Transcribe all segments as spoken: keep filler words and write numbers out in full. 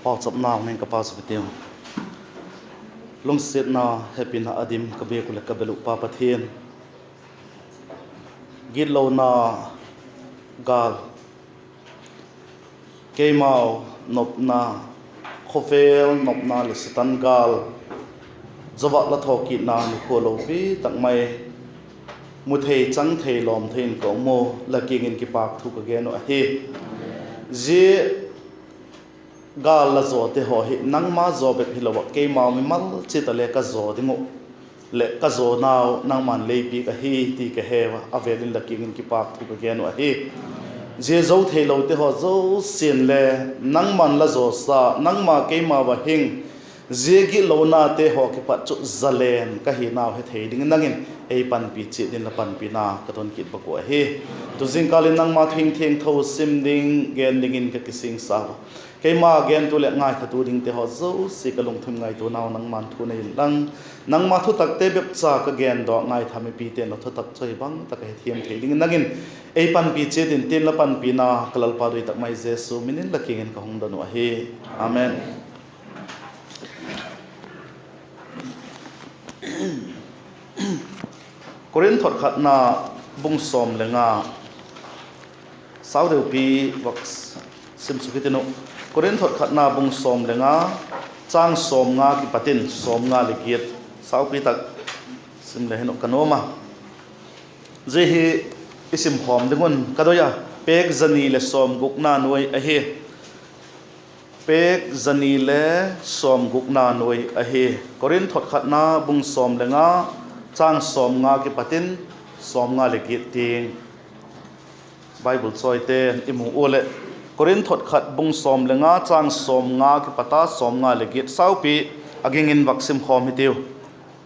Pauchapna hung ing ka, pauchap i tiu. Lungsiatna, hepina a dim ka biak uh leh ka bel uh Pa Pathian, gitlona gâl, keimau nopna, khawvel nopna leh Setan gâl, zo ah la thawkitna nukhua lopi tak mai, mu thei, chang thei, lawm thei in ka um u, la kiang in kipâk thu ka gen uh ahi. Zia gâl la zawte haw hi nangma zaw bep hilo ah, keimau mimal chiat a le ka zaw ding uh leh ka zawnau nangma'n lei piak ahi ti ka he ua, a vêl in la kiang in kipâk thu ka gen uh ahi. Zia zo theilote haw zosia'n le nangma'n la zawsa, nangma keimau ah hing, zia gitlonate haw kipat chu zalen ka hinau hethei dingin nang in ei panpi chiat in la panpina ka don kit bak uh ahi. Tu zingkal in nangma thu thiangtho sim ding, gen dingin ka kisingsa ua, keima gentu leh ngaithatu dingte haw zosia ka lungthim ngaituanau nangma'n thu nei inlang, nangma thutakte bep cha ka gen daw, ngaitha mipite'n la thutak chu ahi bang tak a hethiam thei dingin nang in ei panpi chiat in tin, la panpina ka Lalpa doi tak mai Jesu min in la kiang in ka hung don uh ahi. Amen. Korinth hotkhatna bung sawm le nga, sau deupi vak sim suk hitiu. Korinth hotkhatna bung sawm le nga, châng sawmnga kipat in sawmnga leh giat, saupi tak sim le hin uh ka nuam a. Zia hi i simkhawm ding un ka doi a, pêk za ni leh sawmgukna nuai ahi. Pêk za ni le sawmgukna nuai ahi. Korinth hotkhatna bung sawm le nga, châng sawmnga kipat in sawmnga leh giat tiang. Bible chawite'n i mu ua leh, Korinth hotkhat bung sawm le nga, châng sawmnga kipat a sawmnga leh giat, saupi a ging in vak simkhawm hitiu.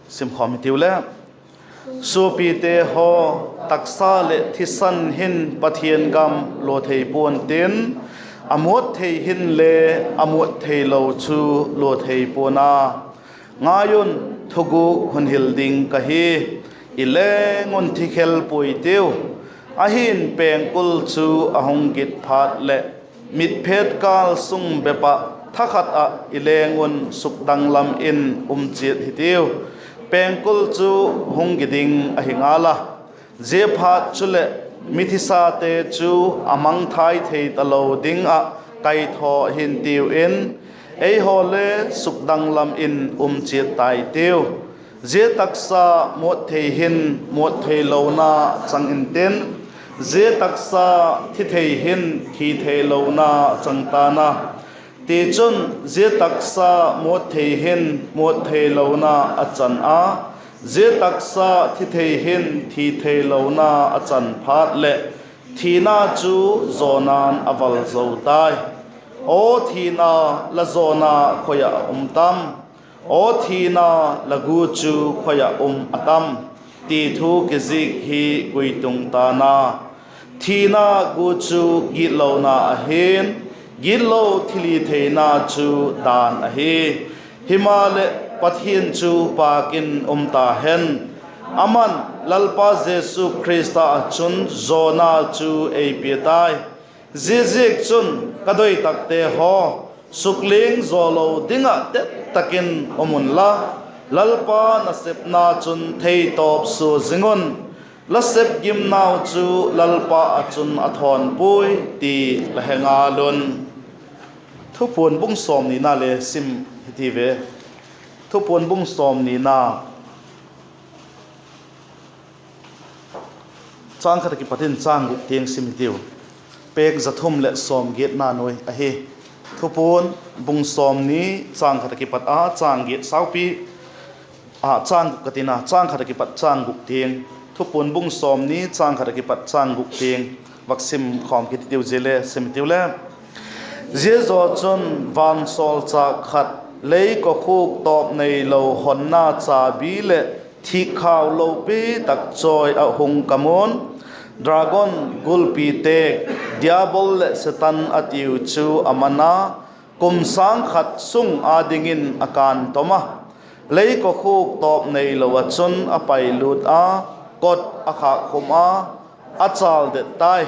Simkhawm hitiu le. Suapite haw, taksa leh thisan hin Pathian gam lua thei pua'n tin, a muat thei hin le a muat theilo chu lua thei pua'n a. Ngai un, thuguk hun hil ding ka hi, i leng un thi khel puai tiu. Ahi'n pengkul chu a hung git phat leh, mitphet kâl sung bep ah thakhat ah i leng un sukdanglam in um chiat hitiu. Pengkul chu hung gi ding ahi ngal a, ziaphat chuleh mithisate chu a mangthai thei talo ding ah kaithaw hintiu in, eihaw le sukdanglam in um chiat tai tiu. Zia taksa muat thei hin muat theilona chang intin, zia taksa thi thei hin thi theilona chang ta'n a. Tichun, zia taksa muat thei hin muat theilona a chan a, zia taksa thi thei hin thi theilona a chan phat leh, thina chu zawna'n a val zo tai. Aw thina, la zawna khoi ah um tam? Aw thina, la gu chu khoi ah um a tam? ti thu kizik hi guitung ta'n a. Thina gu chu gitlona ahi'n, gitlo thilhitheina chu dan ahi. Himaleh, Pathian chu pâk in um ta hen. Ama'n Lalpa Jesu Khrista ah chun zawna chu ei pia tai. Ziaziakchun, ka doi takte haw, sukliang zawlo ding ah tet tak in um unla, Lalpa nasepna chun theitawp sua zing un. La sep gimnau chu Lalpa ah chun a thawn puai ti la he ngal un. Thupuan bung sawmnina le sim hiti ve. Thupuan bung sawmnina, châng khat ah kipat in châng guk tiang sim hitiu. Pêk za thum leh sawmgiatna nuai ahi. Thupuan bung sawmni, châng khat ah kipat a châng giat, saupi, a, châng guk ka tina, châng khat ah kipat châng guk tiang. Thupuan bung sawmni, châng khat ah kipat châng guk tiang vak sim khawm kit hitiu, zia le sim hitiu le. Zia zaw chun vansawlchâk khat, lei kawkhuk tawp neilo honna chabi leh thikkhau lopi tak chawi ah hung ka mu'n, dragon gulpi têk, Diabol leh Setan a tiu chu a man a, kum sâng khat sung â dingin a kân tom a, lei kawkhuk tawp neilo ah chun a pailût a, kot a khâkkhum a, a châldet tai.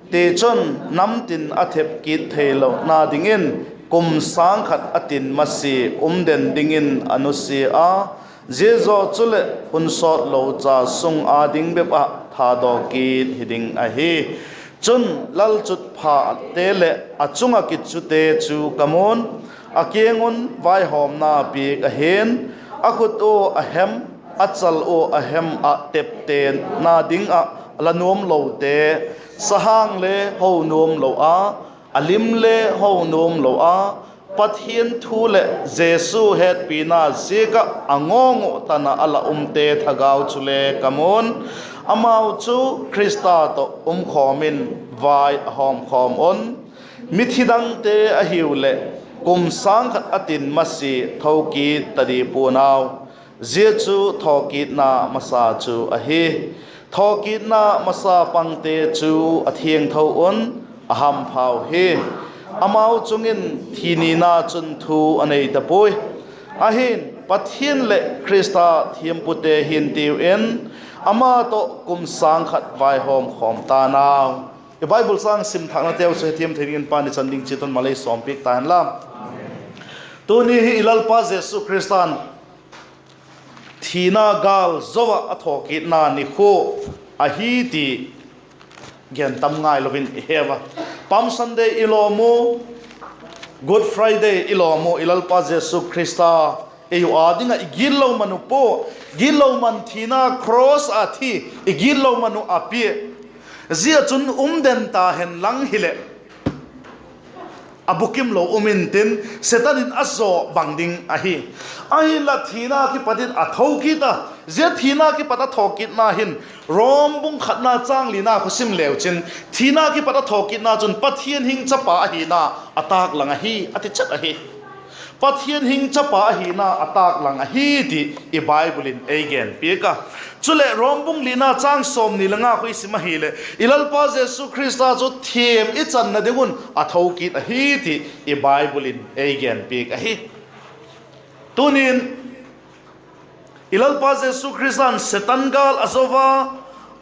Tichun, namtin a thep kit theilona dingin kum sâng khat a tin masia um den dingin a nusia a, zia zaw chuleh hun sawtlo cha sung â ding bep ah thadawk kit hi ding ahi. Chun, lalchutphate leh a chung ah kichute chu ka mu'n, a kiang un vaihawmna piak ahi'n, a khut ua a hem, a chal ua a hem ah teptena ding ah la nuamlote, sahang le ho nuam lo a, a lim le ho nuam lo a, Pathian thu leh Jesu hetpina ziak ah a ngawng uh tan ah a la umte thagau chule ka mu'n. Amau chu Khrista tawh um khawm in vai a hawm khawm un, mithi dangte ahiu leh kum sâng khat a tin masia tho kit ta di pua'n au. Zia chu thawkitna masa chu ahi. Thawkitna masa pangte chu a thiangtho un, a hamphau hi. Amau chung in thi nina chun thu a nei ta puai. Ahi'n, Pathian leh Khrista thiampute hi'n tiu in, ama tawh kum sâng khat vaihawm khawm ta'n au. I Bible châng sim thâknateu chu hethiam thei dingin Pa'n i chan ding chiat un malei sawmpiak ta hen la. Tuni hi i Lalpa Jesu Khrista'n thina gâl zo ah a thawkitna nikhua ahi ti gen tam ngailo in i heu a. Palm Sunday i lawm u, Good Friday i lawm u, i Lalpa Jesu Khrista ei uh â ding ah i gitlo man uh pua, gitlo man thina cross ah thi, i gitlo man uh a pia. Zia chun um den ta hen lang hileh, a bukim lo um intin, Setan in a zaw bang ding ahi. Ahinla thina kipat in a tho kit a, zia thina kipat a thawkitna hin, Rom bung khatna châng lina kha sim leu chin, thina kipat a thawkitna chun Pathian hing chapa ahina a tâklang ahi, a ti chet ahi. Pathian hing chapa ahina a tâklang ahi ti i Bible in ei gen piak a. Chuleh Rom bung lina châng sawmni le nga kha i sim ahileh, i Lalpa Jesu Khrista chu thiam i channa ding un a tho kit ahi ti i Bible in ei gen piak ahi. Tunin i Lalpa Jesu Khrista'n Setan gâl a zo a,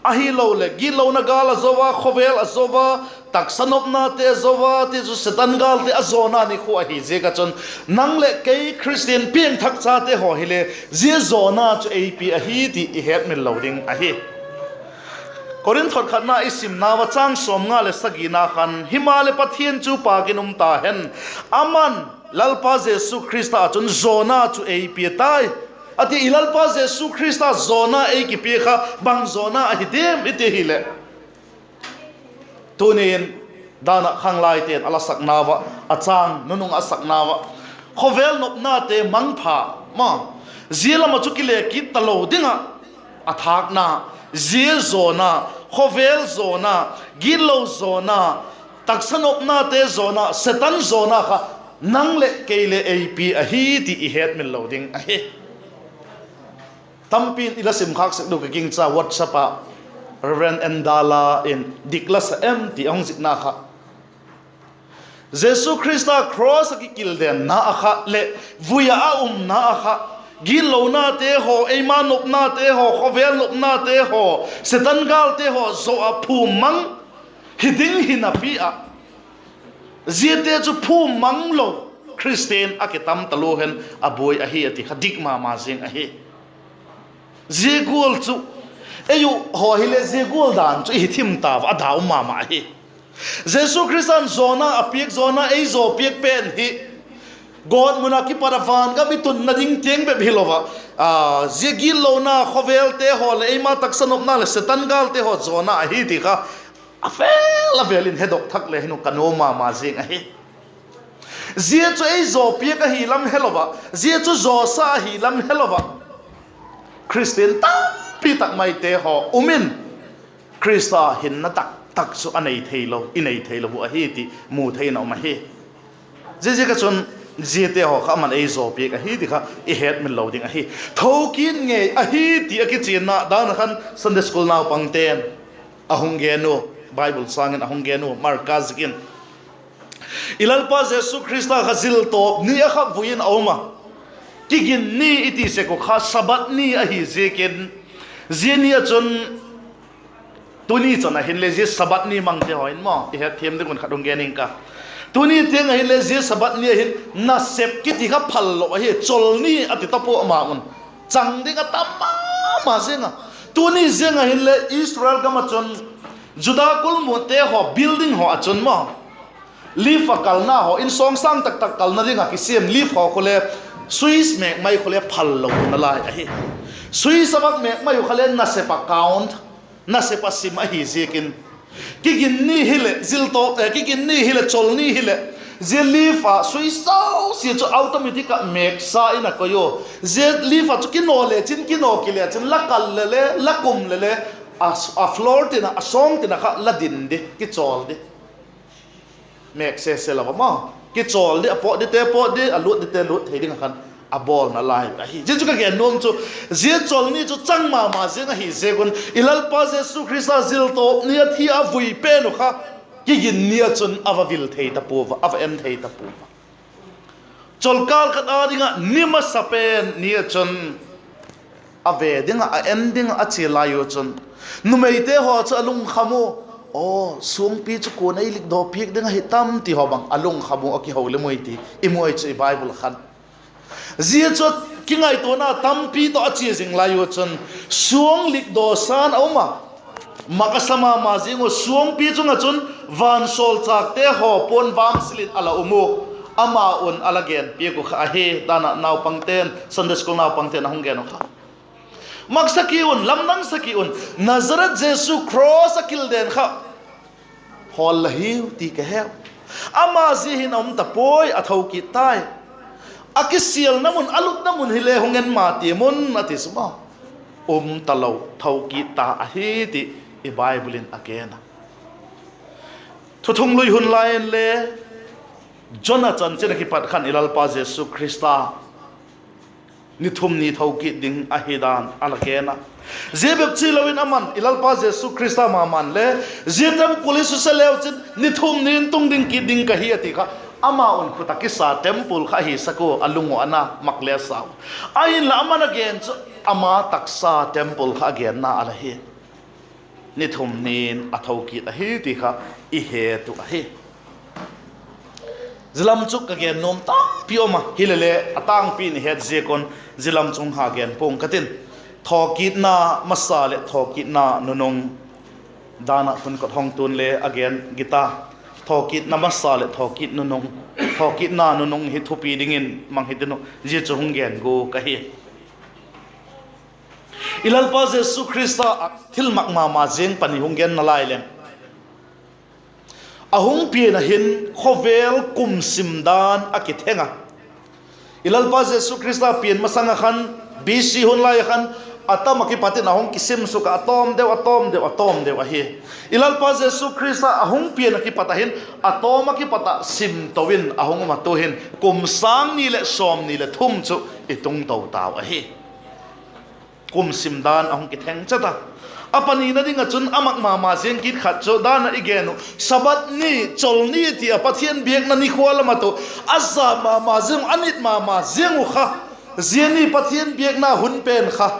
ahiloleh gitlona gâl a zo a, khawvel a zo a, taksa nopnate a zo a, ti chu Setan gâlte a zawna nikhua ahi ziak ah chun, nang leh kei Khristian piangthak chate haw hile zia zawna chu ei pia ahi ti i hetmil lo ding ahi. Korinth khatna i simnau ah châng sawmnga leh sagina khan, himaleh Pathian chu pâk in um ta hen, ama'n Lalpa Jesu Khrista ah chun zawna chu ei pia tai, a ti. I Lalpa Jesu Khrista zawna ei kipia kha bang zawna ahi diam i ti hileh, tunin dan ah khanglaite'n a la saknau ah, a châng nunung ah a saknau ah, khawvel nopnate mangpha ma, zia lam ah chu kile kit talo ding ah a thâkna, zia zawna, khawvel zawna, gitlo zawna, taksa nopnate zawna, Setan zawna kha nang leh kei le ei pia ahi ti i hetmil lo ding ahi. Tampi'n i la simkhâk sek ding ka gingcha, WhatsApp ah Reverend Endala in, dik la sa em ti a hung zikna kha, Jesu Khrista cross ah kikildenna ah kha leh vui ah a umna ah kha, gitlonate haw, eima nopnate haw, khawvel nopnate haw, Setan gâlte haw zaw ah phum mang hi ding hi napi ah, ziate chu phum mang lo Khristian a kitam talua hen a buai ahi a ti kha dik ma ma zing ahi. Zia gual chu, ei uh haw hile zia gual dan chu i hi thim tau a, a dau ma ma ahi. Jesu Khrista'n zawna a piak, zawna ei zaw piak pen hi gawtmun ah kipat a van gam i tunna ding tiang bep hilo ah, zia gitlona khawvelte haw leh eima taksa nopna leh Setan gâlte haw zawna ahi ti kha a vêl a vêl in hedok thak le hin uh ka nuam ma ma zing ahi. Zia chu ei zaw piak ahi lam helo ah, zia chu zawsa ahi lam helo ah, Khristian tampi tak maite haw um in, Khrista hinna tak tak chu a nei theilo, i nei theilo uh ahi ti mu thei in a um ahi. Ziaziak ah chun ziate haw kha ama'n ei zaw piak ahi ti kha i hetmil lo ding ahi. Thokit ngei ahi ti a kichianna dan ah khan Sunday school naupangte'n a hung gen u, Bible sâng in a hung gen u, Marka ziakin, i Lalpa Jesu Khrista kha ziltawp ni ah kha vui in a um a, kigin ni i ti sek uh kha Sabbath ni ahi ziakin, zia ni ah chun, tuni chan ah hinle zia Sabbath ni mangte haw in maw i hetthiam ding un khat hung gen ing ka. Tuni tiang ah hinle zia Sabbath ni ah hin nasep kiti kha phal lo ahi, cholni a ti ta pua ama un. Chang ding a tam ma ma ziang a. Tuni ziang ah hinle Israel gam ah chun Juda kulmute haw building haw ah chun maw, leaf a kalna haw, insawngsâng tak tak kalna ding ah kisiam leaf haw khule, Swiss mêkmai khule phal lo nalai ahi. Swiss a vak mêkmai u khale nasep a count, nasep a sim ahi ziakin, kiginni hileh ziltawp, eh, kiginni hileh cholni hileh, zia leaf a Swiss zosia chu automatic ah mêksa in a koi ua. Zia leaf a chu kinaw le chin, kinaw kile chin, la kal le le, la kum le le, a, a floor tin a, a sawng tin a kha la din di, kichawl di. Mêk sese lo a maw, kichawl di, a pawt dite pawt di, a lût dite lût thei ding ah khan a bawl nalai ahi. Zia chu ka gen nuam chu, zia cholni chu chang ma ma ziang ahi ziak un, i Lalpa Jesu Khrista ziltawp ni a thi a vui pen uh kha, kiginni ah chun a va vil thei ta pua a, a va en thei ta pua a. Cholkâl khat â ding ah ni masa pen ni ah chun a ve ding ah, a en ding ah a chia lai u chun, numeite haw chu a lungkham u, aw, suangpi chu kua'n ei likdaw piak ding ahi tam ti haw bang a lungkham u, a kiho le mui ti i mu ai chu i Bible khan. Zia chu kingaituana tampi tawh a chia zing lai u chun, suang likdaw sa'n a um a, mak a sa ma ma ziang uh, suangpi chung ah chun vansawlchâkte haw puan vâmsil in a la um u, amau'n a la gen piak uh kha ahi. Dan ah naupangte'n, Sunday school naupangte'n a hung gen uh kha, mak sa ki un, lamdang sa ki un, Nazareth Jesu cross a kilden kha hawl la hiu ti ka he. Ama zia hin a um ta puai, a tho kit tai. A kisialna mun, a lutna mun hile hung en ma tiam un a ti suk a, um talo, tho kit ta ahi ti i Bible in a gen a. Thuthunglui hun lai inle, Jona chanchin ah kipat khan i Lalpa Jesu Khrista ni thum ni tho kit ding ahi dan a la gen a. Zia bep chi lo in aman i Lalpa Jesu Khrista ma man le, zia temple hi suse leu chin ni thum ni in tung ding kit ding ka hi a ti kha, amau'n khut a kisa temple kha ahi sak ua, a lung uh a na mak le a sau. Ahinla aman a gen chu ama taksa temple kha a genna a la hi. Ni thum ni in a tho kit ahi ti kha i het uh ahi. Zia lam chu ka gen nuam tampi um a, hilele a tângpi in i het ziak un zia lam chu hung ha gen pua'ng ka tin. Thawkitna masa leh thawkitna nunung, dan ah hun kawt hong tu'n le a gen gita. Thawkitna masa leh thawkit nunung, thawkitna nunung hi thupi dingin mang hitin uh, zia chu hung gen gua ka hi. I Lalpa Jesu Khrista ah thilmak ma ma ziang pani hung gen nalai leng, a hung pian ah hin khawvel kum sim dan a kitheng a. I Lalpa Jesu Khrista pian masang ah khan, B C hun lai ah khan, a tam ah kipat in a hung kisim suk ah, a tawm deu, a tawm deu, a tawm deu ahi. I Lalpa Jesu Khrista a hung pian ah kipat ah hin, a tawm ah kipat ah sim to in a hung um a, tu'hin kum sâng ni leh sawmni leh thum chu i tung to tau ahi. Kum sim dan a hung kitheng chat a. A panina ding ah chun a mak ma ma ziang kit khat chu dan ah i gen uh, Sabbath ni, cholni ti ah Pathian biakna nikhua lam ah tawh a za ma ma ziang uh, a nit ma ma ziang uh kha, zia ni Pathian biakna hun pen kha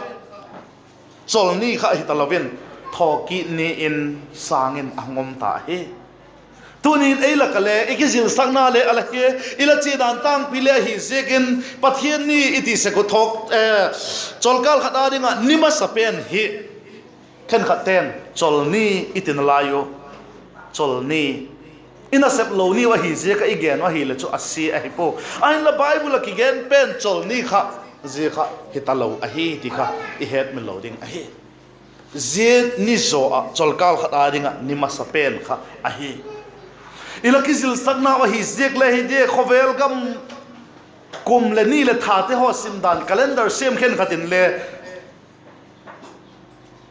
cholni kha hi talo in, thawkit ni in sâng in a hung um ta ahi. Tuni'n ei lak ah le i kizilsakna le a la hi, i la chia dan tângpi le ahi ziakin, Pathian ni i ti sek uh thawk, eh, cholkâl khat â ding ah ni masa pen hi khenkhatte'n cholni i ti nalai u. Cholni, i nasep lo ni uh ahi ziak ah i gen uh ahileh chu a sia ahi pua. Ahinla Bible ah kigen pen cholni kha zia kha hi talo ahi ti kha i hetmil lo ding ahi. Zia ni zaw ah cholkâl khat â ding ah ni masa pen kha ahi. I la kizilsaknau ahi ziak le hi dia, khawvel gam kum leh ni leh thate haw sim dan, calendar siam khenkhat inle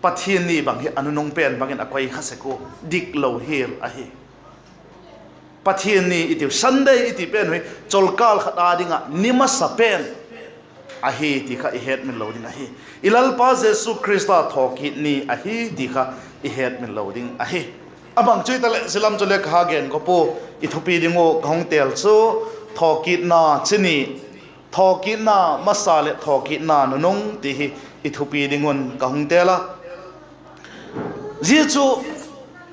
Pathian ni bang hi a nunung pen bangin a koi kha sek ua, dik lo hial ahi. Pathian ni i tiu, Sunday i ti pen hi cholkâl khat â ding ah ni masa pen ahi ti kha i hetmil lo ding ahi. I Lalpa Jesu Khrista thawkit ni ahi ti kha i hetmil lo ding ahi. A bang chu hitaleh zia lam chu le ka ha gen ka pua, i thupi ding uh ka hung têl chu thawkitna chi ni, thawkitna masa leh thawkitna nunung ti hi i thupi ding un ka hung têl a. Zia chu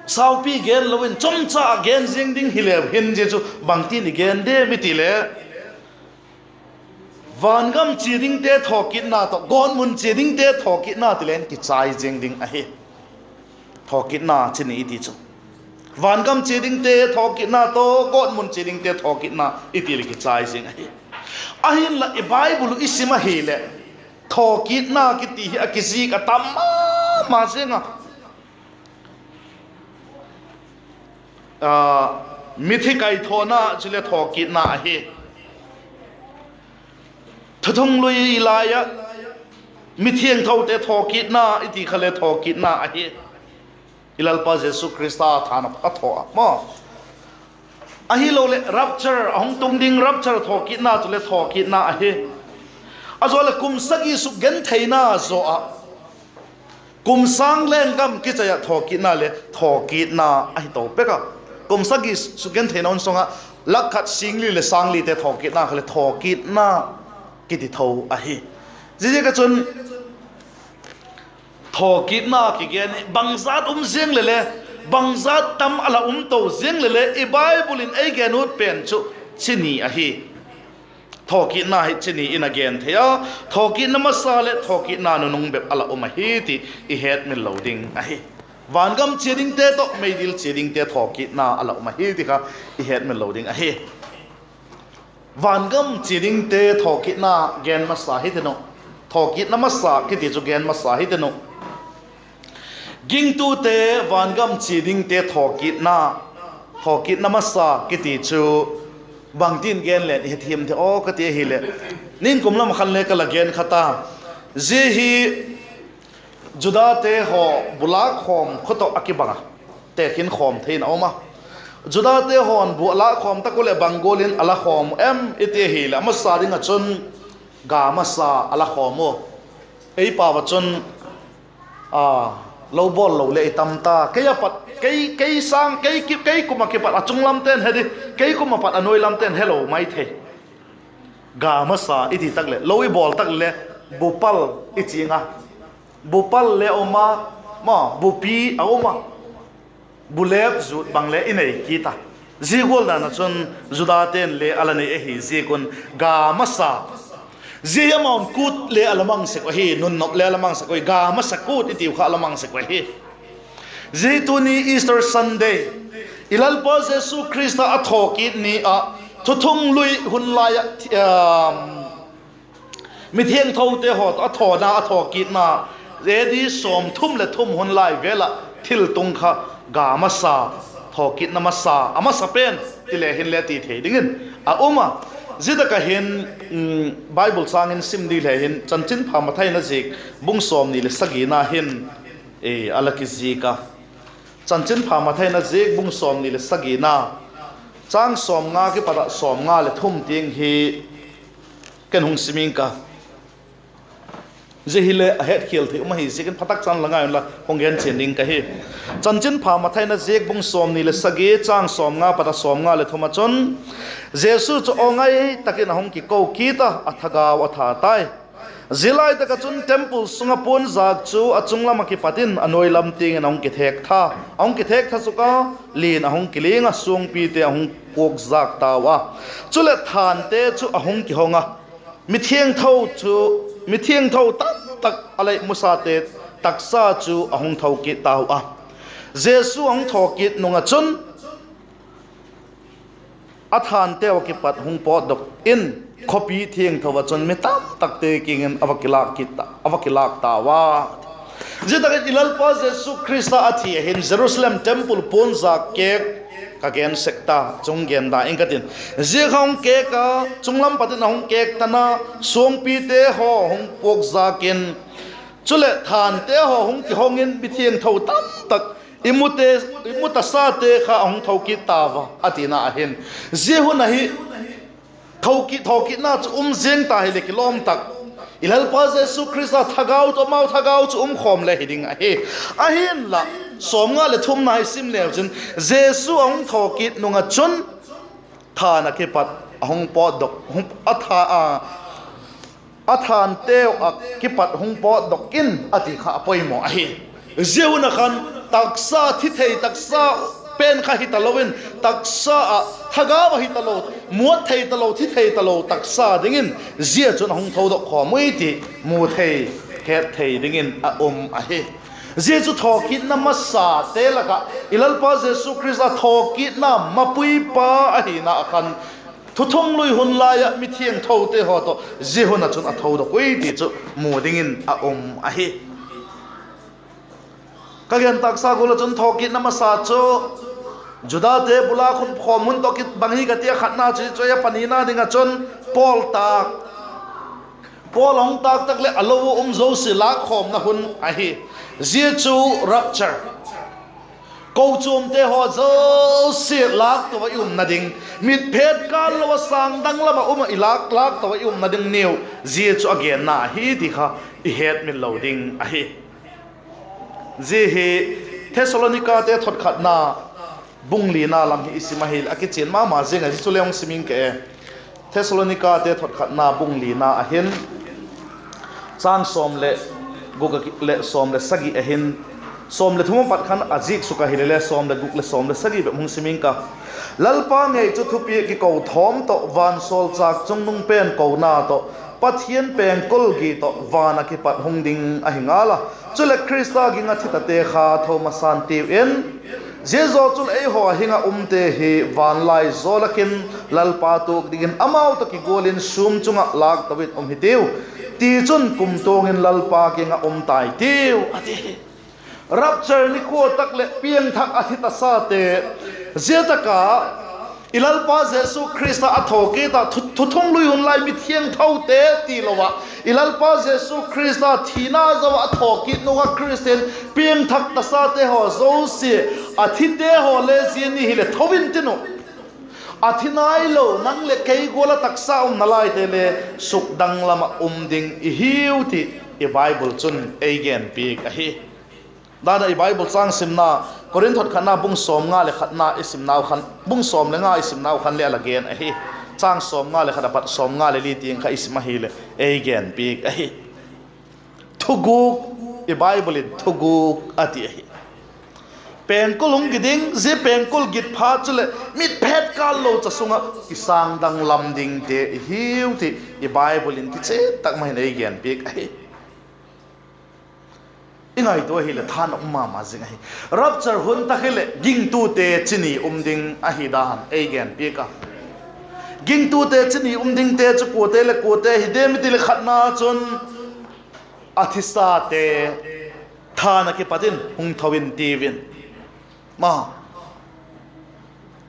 Saupi gen lo in chomcha a gen ziang ding hileu hin, zia chu bangtin i gen diam i ti leh, vangam chia dingte thawkitna tawh gawtmun chia dingte thawkitna ti leng kichai ziang ding ahi. Thawkitna chi ni i ti chu, vangam chia dingte thawkitna tawh gawtmun chia dingte thawkitna i ti leh kichai ziang ahi. Ahinla i Bible uh i sim ahileh, thawkitna kiti hi a kizik a tam ma ma ziang a. Mithi kaithawna chule thawkitna ahi. Thuthunglui lai ah mithiangthote thawkitna i ti kha le thawkitna ahi. I Lalpa Jesu Khrista thân a thaw a maw, ahiloleh rapture a hung tung ding rapture thawkitna chule thawkitna ahi. A zaw leh kum sagi sukgentheina zaw ah, kum sâng lenggam kichai ah thawkitna le thawkitna ahi to pek a. Kum sagi sukgentheina hun sung ah lak khat sîng li leh sâng lite thawkitna kha le thawkitna kiti tho ahi. Ziaziak ah chun thawkitna kigen hi bangzat um ziang leh le, bangzat tam a la um to ziang leh le, i Bible in ei gen ut pen chu chi ni ahi. Thawkitna hi chi ni in a gen thei a, thawkitna masa leh thawkitna nunung bep a la um ahi ti i hetmil lo ding ahi. Vangam chia dingte tawh meidil chia dingte thawkitna a la um ahi ti kha i hetmil lo ding ahi. Vangam chia dingte thawkitna gen masa hitin uh, thawkitna masa kiti chu gen masa hitin uh. Gingtute vangam chia dingte thawkitna, thawkitna masa kiti chu bangtin gen leng i hethiam thei aw ka ti ahileh, ningkum lam khan le ka la gen kha ta. Zia hi Judate haw bu lâk khawm khu tawh a kibang a, tekhin khawm thei in a um a. Judate haw'n bu a lâk khawm tak uh leh bang gual in a la khawm em i ti ahileh, a masa ding ah chun ga masa a la khawm u. Ei pau ah chun, a, lo bawl lo leh i tam ta. Kei a pat, kei, kei sâng, kei ki, kei kum ah kipat a chunglamte'n he di, kei kum ah pat a nuailamte'n helo mai thei. Ga masa i ti tak leh, lo i bawl tak leh, bupal i ching a. Bupal le a um a, ma, bupi a um a. Bulep zut bang le i nei kit a. Zia gual dan ah chun Judate'n le a la nei ahi ziak un ga masa. Zia hi amau'n kût le a la mang sek uh ahi, nunnop le a la mang sek uh ahi, ga masa kût i tiu kha a la mang sek uh ahi. Zia hi tuni Easter Sunday, i Lalpa Jesu Khrista a thawkit ni ah, thuthunglui hun lai ah, mithiangthote haw tawh a thawna, a thawkitna, A D sawmthum leh thum hun lai vel ah thiltung kha ga masa, thawkitna masa, a masa pen ti le hin le ti thei dingin a um a. Zia tak ah hin, Bible châng in sim di le hin, Chanchinpha Mathai ziak bung sawmni leh sagina hin a la kizik a. Chanchinpha Mathai ziak bung sawmni leh sagina, châng sawmnga kipat ah sawmnga leh thum tiang hi ken hung sim ing ka. Zia hile a hetkhial thei um ahi ziakin phatak chan la ngai unla hung gen chian ding ka hi. Chanchinpha Mathai ziak bung sawmni leh sagi, châng sawmnga pat a sawmnga leh thum ah chun, Jesu chu aw ngai tak in a hung kiko kit a, a thagau a that tai. Zia lai tak ah chun temple sung ah puanzâk chu a chung lam ah kipat in a nuai lam tiang in a hung kithêk tha, a hung kithêk tha suk a, lian a hung kiling a, suangpite a hung puakzâk tau a. Chuleh, thânte chu a hung kihong a, mithiangtho chu, mithiangtho tamtak a lei musate taksa chu a hung tho kit tau a. Jesu a hung thawkit nung ah chun, a thânteu ah kipat hung pawtdok in, khawpi thiangtho ah chun mi tamtakte kiang in a va kilâk kit ta, a va kilâk tau a. Zia tak in i Lalpa Jesu Khrista a thi ah hin Jerusalem temple puanzâk kêk ka gen sek ta, chung gen da ing ka tin. Zia kha hung kêk a, chung lam pat in a hung kêk tan a, suangpite haw hung puakzâk in, chuleh thânte haw hung kihong in, mithiangtho tamtak, i mute, i mu tasate kha a hung tho kit tau a, a tina ahin. Zia hun ahi, thawkit, thawkitna chu um ziang ta hileh kilawm tak, i Lalpa Jesu Khrista thagau tawh amau thagau chu um khawm le hi ding ahi. Ahinla, sawmnga leh thumna hi sim leu chun, Jesu a hung thawkit nung ah chun, thân ah kipat a hung pawtdok, hung, a tha, a, a thânteu ah kipat hung pawtdok in a ti kha a poimaw ahi. Zia hun ah khan Taksa thi thei, taksa pen kha hi talo in, taksa ah thagau ahi talo, muat thei talo, thi thei talo taksa dingin zia chun a hung thodok khawm ui ti mu thei, het thei dingin a um ahi. Zia chu thawkitna masate lak ah i Lalpa Jesu Khrista thawkitna mapuipa ahina ah khan, thuthunglui hun lai ah mithiangthote haw tawh zia hun ah chun a thodok ui ti chu mu dingin a um ahi. Ka gen tâksa gual ah chun thawkitna masa chu Judate bul a khun khawm hun tawh kibang hi ka ti a, khatna chu chu a panina ding ah chun Paul tâk, Paul a hung tâk tak leh a lo uh um zosia lâkkhawmna hun ahi. Zia chu rapture, kochuamte haw zosia lâk to ah i umna ding, mitphet kâl lo ah sâng dang lam ah um ah i lâk, lâk to ah i umna ding neu, zia chu a genna ahi ti kha i hetmil lo ding ahi. Zia hi Thessalonikate thotkhatna bung lina lam hi i sim ahileh a kichian ma ma ziang ahi, zia chu le hung sim ing ka e. Thessalonikate thotkhatna bung lina ah hin châng sawm leh guk leh sawm leh sagi ahin, sawm leh thum a pat khan a zik suk ahile le sawm leh guk leh sawm leh sagi bep hung sim ing ka. Lalpa ngei chu thupiak kiko thawm tawh, vansawlchâk chungnung pen kona tawh, Pathian pengkul gi tawh van ah kipat hung ding ahi ngal a. Chuleh Khrista ging ah thitate kha tho masa'n tiu in, zia zaw chuleh eihaw hing ah umte hi van lai zaw lak in Lalpa tuak dingin amau tawh kigual in sûm chung ah lâk to in um hitiu; tichun kumtuang in Lalpa kiang ah um tai tiu, a ti. Rapture nikhua tak leh piangthak a thi tasate, zia tak a i Lalpa Jesu Khrista a thawkit ah thu-, thuthunglui hun lai mithiangthote tilo ah, i Lalpa Jesu Khrista thina zo ah a thawkit nung ah Khristian piangthak tasate haw zosia, a thite haw le zia ni hileh tho in tin uh, a thi nailo nang leh kei gual ah taksa um nalaite le sukdang lam ah um ding i hiu ti i Bible chun ei genpiak ahi. Dan ah i Bible châng simna, Korinth thotkhatna bung sawmnga leh khatna i simnau khan, bung sawm leh nga i simnau khan le a la gen ahi. Châng sawmnga leh khat a pat sawmnga leh li tiang kha i sim ahileh ei genpiak ahi. Thuguk, i Bible in thuguk a ti ahi. Pengkul hung gi ding, zia pengkul git phat chuleh mitphet kâl lo cha sung ah kisângdang lam dingte i hiu ti i Bible in kichian tak ma hin ei genpiak ahi. I ngaitua ahileh tha na um ma ma zing ahi. Rapture hun tak hileh gingtute chi ni um ding ahi dan ei genpiak a. Gingtute chi ni um dingte chu kuate leh kuate hi diam i ti leh khatna chun a thisate, tha'n a kipat in hung tho in tiu in, ma,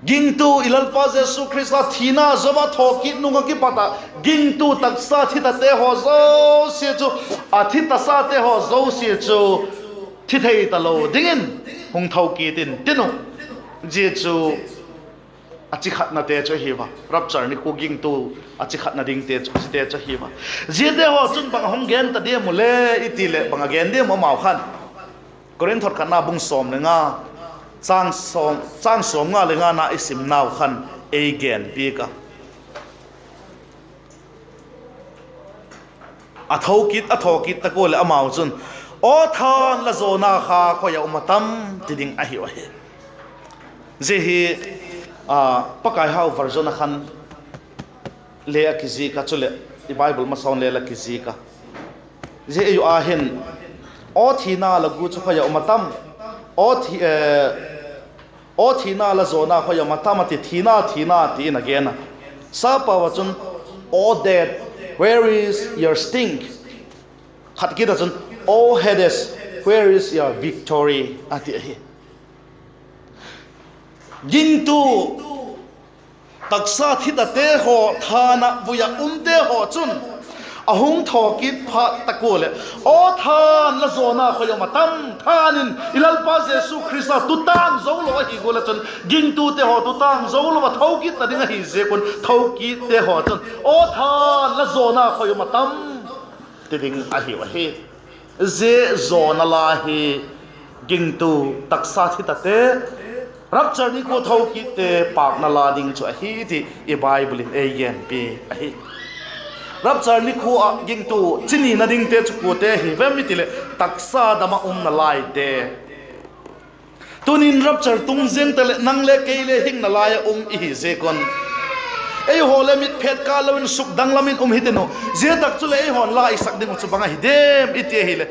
gingtu i Lalpa Jesu Khrista thina zo a thawkit nung ah kipat ah gingtu taksa thitate haw zosia chu, a thi tasate haw zosia chu thi thei talo dingin hung tho kit in tin uh, zia chu a chi khatnate chu ahi a. Rapture nikhua gingtu a chi khatna dingte chu, chite chu ahi a. Ziate haw chun bang a hung gen ta diam u le i ti leh bang a gen diam u amau khan, Korinth thotkhatna bung sawm leh nga, châng sawm, châng sawmnga leh ngana i simnau khan ei genpiak a. A thokit, a thawkit tak ua leh amau chun, Aw tha'n, la zawna kha khoi ah um a tam? ti ding ahiu ahi. Zia hi, a, Pakai hau version a khan le a kizik a, chuleh i Bible masa'n le la kizik a. Zia ei u a hin, Aw thina, la gu chu khoi ah um a tam? Aw thi, eh, Aw thina, la zawna khoi ah um a tam? a ti, thina, thina ti in a gen a. Sapau ah chun, O death, where is your sting? Khat kit ah chun, O Hades, where is your victory? a ti ahi. Gingtu, taksa thitate haw, tha'n ah vui ah umte haw chun a hung thawkit phat tak ua leh, Aw tha'n, la zawna khoi ah um a tam? Tha'n in i Lalpa Jesu Khrista tutâng zo lo ahi gual ah chun gingtute haw tutâng zo lo ah thokit ta ding ahi ziak un thokitte haw chun, Aw tha'n, la zawna khoi ah um a tam? ti ding ahiu ahi. Zia zawna la hi gingtu, taksa thitate, rapture nikhua thokitte pâkna la ding chu ahi ti i Bible in ei genpiak ahi. Rapture nikhua ah gingtu chi nina dingte chu kuate hi vem i ti leh, taksa dam ah umna laite. Tunin rapture tung ziang ta leh nang le kei le hing nalai ah um i hi ziak un, eihaw le mit phet kâl lo in sukdang lam in um hitin uh. Zia tak chuleh eihaw'n la i sak ding uh chu bang ahi diam i ti ahileh,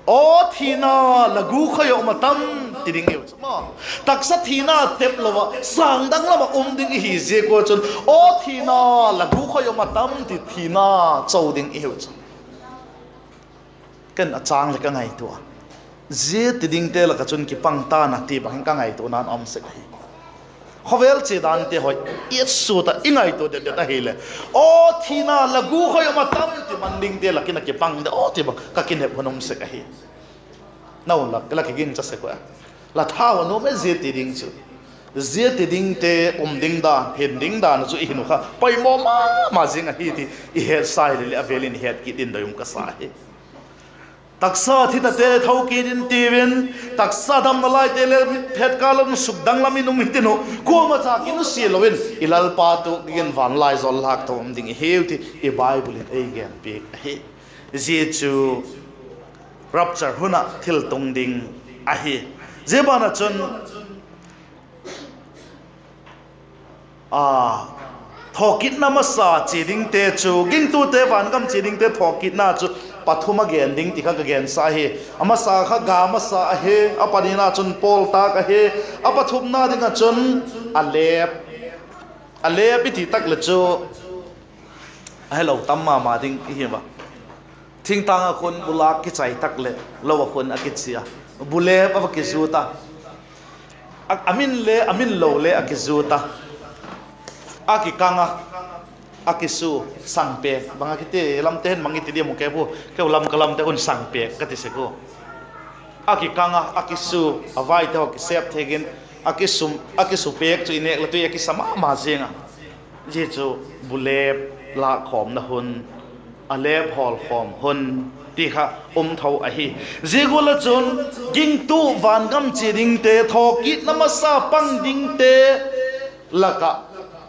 Aw thina, la gu khoi ah um a tam, ti ding ihiu chu maw. Taksa thina tep lo ah sângdang lam ah um ding i hi ziak ua chun, Aw thina, la gu khoi ah um a tam, ti thina cho ding ihiu chu. Ken a châng leh ka ngaitua a, zia ti dingte lak ah chun kipang ta'n a ti bang in ka ngaituana'n a um sek ahi. Khawvel chia dante hoi i et suat ah i ngaitua det det ahileh, Aw thina, la gu khoi ah um a tam, ti man dingte lak in a kipang de aw ti bang ka kinep hun um sek ahi. Nau lak la kiging cha sek ua, la thau a nuam e zia ti ding chu. Zia ti dingte um ding dan, hin ding dan chu i hin uh kha poimaw ma ma zing ahi ti i hetsa hileh, a vêl in i het kit in doi um ka sa hi. Taksa thi tate tho kit in tiu in, taksa dam nalaite le mit phet kâl lo in sukdang lam in um hitin uh, kuama cha kinusia lo in i Lalpa tuak dingin vanlaizawl lâk tho um ding i hiu ti i Bible in ei genpiak ahi. Zia chu rapture hun ah thil tung ding ahi. Zia ban ah chun, a, thawkitna masa chia dingte chu, gingtute vangam chia dingte thawkitna chu pathum a gen ding ti kha ka gensa ahi. A masa kha ga masa ahi, a panina chun pawl tâk ahi, a pathumna ding ah chun a lêp, a lêp i ti tak leh chu a helo tam ma ma ding i hi a. Thingtâng ah khun bulâk kichai tak leh lo ah khun a kichia, bulêp a va kizut a, a, a min le a min lo le a kizut a, a kikang a, a kisu, sangpêk bang a kiti, lamte hin mang i ti diam u keu, keu lam ka lamte un sangpêk ka ti sek u. A kikang a, a kisu, a vaite haw kisêp thei in, a kisu, a kisu pêk chu i nêk le tui a kisa ma ma ziang a. Zia chu bulêp lâk khawmna hun, a lêp hawl khawm hun ti kha um tho ahi. Zia gual ah chun gingtu vangam chia dingte, thawkitna masa pang dingte lak ah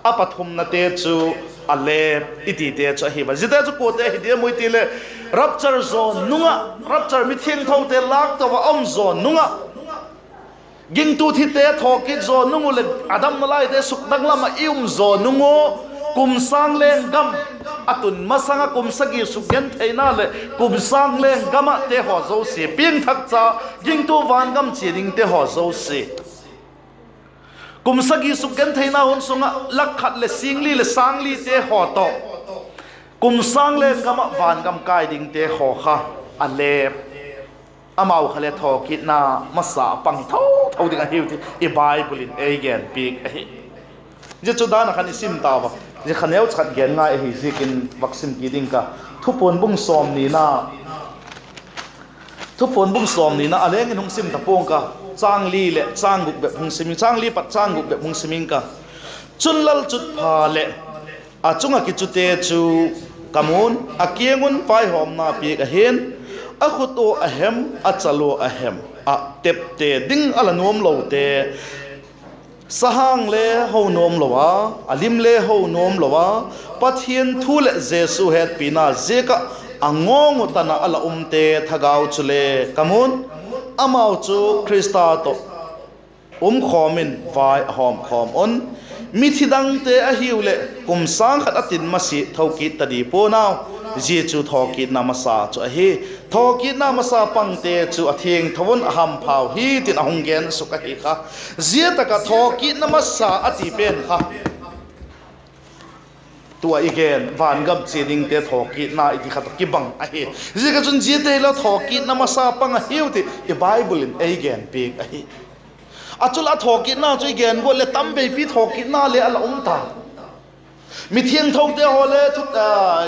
a pathumnate chu a lêp i tite chu ahi a. Ziate chu kuate ahi diam u i ti leh, rapture zaw nung ah, rapture mithiangthote lâk to ah a um zaw nung ah, gingtu thite thawkit zaw nung uh leh a dam nalaite sukdang lam ah i um zaw nung uh, kum sâng lenggam a tun masang ah kum sagi sukgentheina leh kum sâng lenggam ahte haw zosia, piangthak cha gingtu vangam chia dingte haw zosia, kum sagi sukgentheina hun sung ah lak khat leh sîng li leh sâng lite haw tawh kum sâng lenggam ah vangam kai dingte haw kha a lêp, amau kha le thawkitna masa pang tho tho ding ahiu ti i Bible in ei genpiak ahi. Zia chu dan ah khan i sim tau a, zia kha neu khat gen ngai ahi ziakin vak sim kit ding ka. Thupuan bung sawmnina, Thupuan bung sawmnina a leng in hung sim ta pua'ng ka, châng li leh châng guk bep hung sim ing, châng li pat châng guk bep hung sim ing ka. Chun lalchutpha leh a chung ah kichute chu ka mu'n, a kiang un vaihawmna piak ahi'n, a khut ua a hem, a chal ua a hem ah tepte ding a la nuam lote, sahang le ho nuam lo a, a lim le ho nuam lo a, Pathian thu leh Jesu hetpina ziak ah a ngawng uh tan ah a la umte thagau chule ka mu'n, amau chu Khrista tawh um khawm in vai a hawm khawm un, mithi dangte ahiu leh kum sâng khat a tin masia tho kit ta di pua'n au. Zia chu thawkitna masa chu ahi. Thawkitna masa pangte chu a thiangtho un a hamphau hi tin a hung gen suk ahi kha. Zia tak ah thawkitna masa a ti pen kha, tua i gen vangam chia dingte thawkitna i ti kha tawh kibang ahi. Ziak ah chun ziate hilo thawkitna masa pang ahiu ti i Bible in ei genpiak ahi. A chu la thawkitna chu i gen guat leh tam veipi thawkitna le a la um ta. Mithiangthote haw le thu,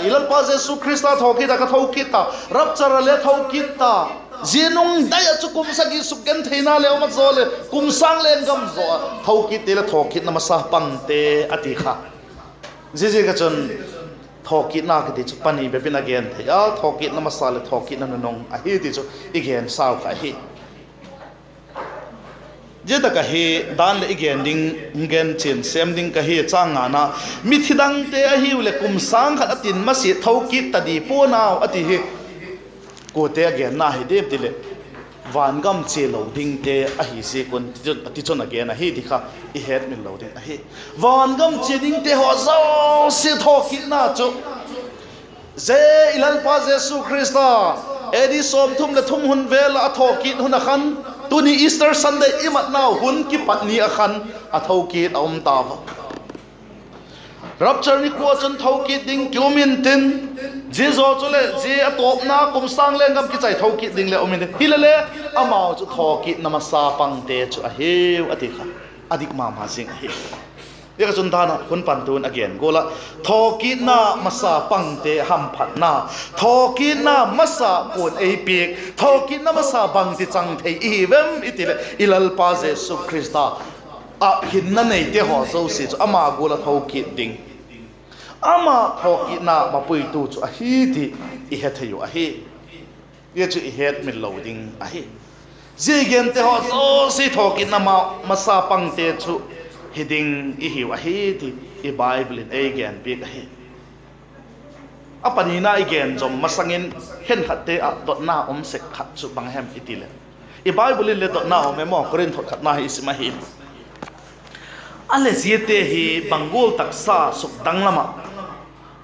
i Lalpa Jesu Khrista thawkit ah ka tho kit ta, rapture ah le tho kit ta. Zia nung dai ah chu kum sagi sukgentheina le um a, zaw leh kum sâng lenggam zaw ah tho kit ti le thawkitna masa pangte a ti kha. Ziaziak ah chun thawkitna kiti chu pani bep in a gen thei a, thawkitna masa leh thawkitna nunung ahi ti chu i gen sau kha hi. Zia tak ah hi dan leh i gen ding, hung gen chian sêm ding ka hi, châng ngana, mithi dangte ahiu leh kum sâng khat a tin masia tho kit ta di pua'n au a ti hi. Kuate a genna hi diam ti leh, vangam chia lo dingte ahi ziak un, tichun a gen ahi ti kha i hetmil lo ding ahi. Vangam chia dingte haw zosia thawkitna chu zia i Lalpa Jesu Khrista A D sawmthum leh thum hun vel ah a thawkit hun ah khan, tuni Easter Sunday i matnau hun kipat ni ah khan a thokit a um tau a. Rapture nikhua chun thokit ding ki um intin, zia zaw chuleh zia a tawpna kum sâng lenggam kichai thokit ding le um intin, hilele amau chu thawkitna masa pangte chu ahiu a ti kha a dik ma ma zing ahi. Ziaka chun dan ah hun pantu'n a gen gual ah, thawkitna masa pangte hamphatna, thawkitna masa kua'n ei piak, thawkitna masa bangti chang thei i hiu em i ti leh, i Lalpa Jesu Khrista ah hinna neite haw zosia chu ama gual ah thokit ding, ama thawkitna mapuitu chu ahi ti i he thei uh ahi. Zia chu i hetmil lo ding ahi. Zia i gente haw zosia thawkitna ma, masa pangte chu hi ding i hiu ahi ti i Bible in ei gen piak ahi. A panina i gen zom masang in, khenkhatte ah dotna um sek khat chu bang hem i ti leh, i Bible in le dotna um e maw, Korinth hot khatna hi i sim ahi. A leh ziate hi bang gual taksa sukdang lam ah,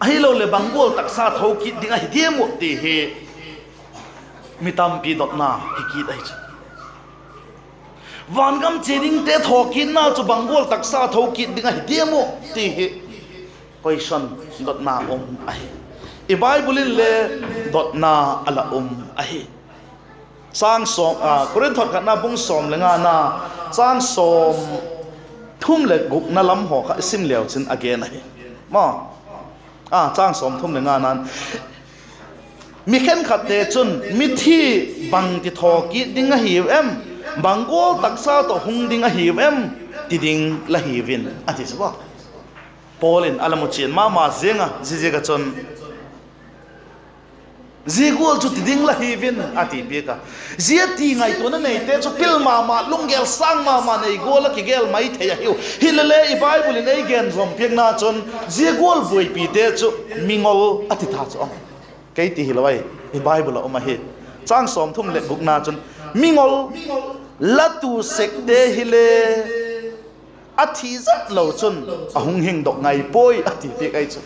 ahiloleh bang gual taksa thokit ding ahi diam uh ti hi mi tampi dotna hi kit ahi chu. Vangam chia dingte thawkitna chu bang gual taksa thokit ding ahi diam uh ti hi question dotna um ahi. I Bible in le dotna a la um ahi. Chang sawm, a, Korinth hot khatna bung sawm le ngana, chang sawm thum leh gukna lam haw kha i sim leu chin a gen ahi. Ma, a, chang sawm thum le ngana'n, mi khenkhatte chun, mithi bangti thawkit ding ahiu em, bang gual taksa tawh hung ding ahiu em, ti ding la hiu in a ti chu a. Paul in a la muchian ma ma ziang a, ziaziak ah chun zia gual chu ti ding la hiu in a ti piak a. Zia ti ngaituana neite chu pil ma ma, lunggel sâng ma ma nei gual ah kigel mai thei ahiu. Hilele i Bible in ei gen zawm piakna chun zia gual buaipite chu mingol a ti ta chu a um. Kei ti hilo ai, i Bible ah um ahi. Chang sawm thum leh gukna chun, mingol, la tu sekte hile a thi zat lo chun a hung hingdok ngai puai a ti piak ahi chu.